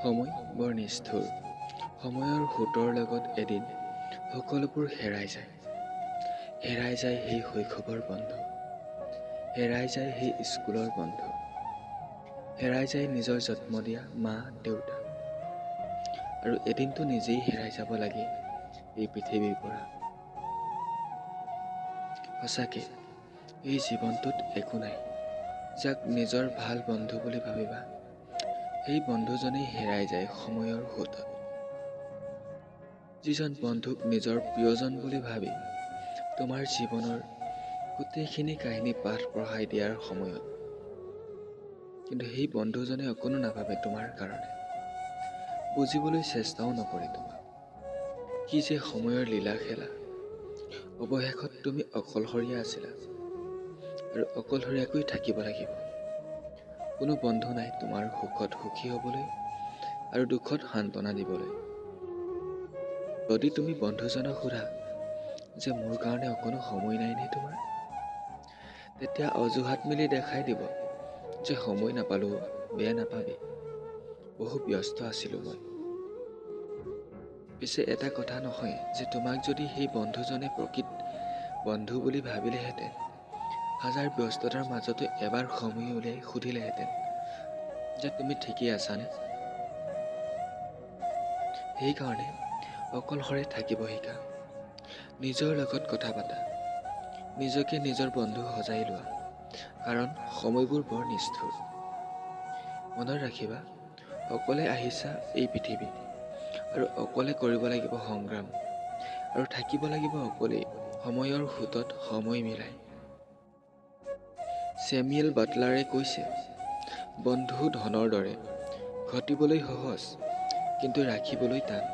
সময় বৰ নিষ্ঠুৰ। সময়ৰ সোঁতৰ লগত এদিন সকলোবোৰ হেৰাই যায়। হেৰাই যায় সেই শৈশৱৰ বন্ধু, হেৰাই যায় সেই স্কুলৰ বন্ধু, হেৰাই যায় নিজৰ জন্ম দিয়া মা দেউতা, আৰু এদিনতো নিজেই হেৰাই যাব লাগে এই পৃথিৱীৰ পৰা। সঁচাকৈ এই জীৱনটোত একো নাই যাক নিজৰ ভাল বন্ধু বুলি ভাবিবা, সেই বন্ধুজনেই হেৰাই যায় সময়ৰ সোঁতত। যিজন বন্ধুক নিজৰ প্ৰিয়জন বুলি ভাবি তোমাৰ জীৱনৰ গোটেইখিনি কাহিনী পাঠ পঢ়াই দিয়াৰ সময়ত, কিন্তু সেই বন্ধুজনে অকণো নাভাবে তোমাৰ কাৰণে, বুজিবলৈ চেষ্টাও নকৰে তোমাক। কি যে সময়ৰ লীলা খেলা! অৱশেষত তুমি অকলশৰীয়া আছিলা আৰু অকলশৰীয়াকৈ থাকিব লাগিব। কোনো বন্ধু নাই তোমাৰ সুখত সুখী হ'বলৈ আৰু দুখত সান্তনা দিবলৈ। যদি তুমি বন্ধুজনক সোধা যে মোৰ কাৰণে অকণো সময় নাইনে তোমাৰ, তেতিয়া অজুহাত মিলি দেখাই দিব যে সময় নাপালোঁ, বেয়া নাপাবি, বহু ব্যস্ত আছিলোঁ মই। পিছে এটা কথা নহয় যে তোমাক যদি সেই বন্ধুজনে প্ৰকৃত বন্ধু বুলি ভাবিলেহেঁতেন, হাজাৰ ব্যস্ততাৰ মাজতো এবাৰ সময় উলিয়াই সুধিলেহেঁতেন যে তুমি ঠিকেই আছানে। সেইকাৰণে অকলশৰে থাকিব শিকা, নিজৰ লগত কথা পাতা, নিজকে নিজৰ বন্ধু সজাই লোৱা, কাৰণ সময়বোৰ বৰ নিষ্ঠুৰ। মনত ৰাখিবা, অকলে আহিছা এই পৃথিৱীত আৰু অকলে কৰিব লাগিব সংগ্ৰাম, আৰু থাকিব লাগিব অকলেই সময়ৰ সোঁতত সময় মিলাই। চেমুৱেল বাটলাৰে কৈছে, বন্ধু ধনৰ দৰে, ঘটিবলৈ সহজ কিন্তু ৰাখিবলৈ টান।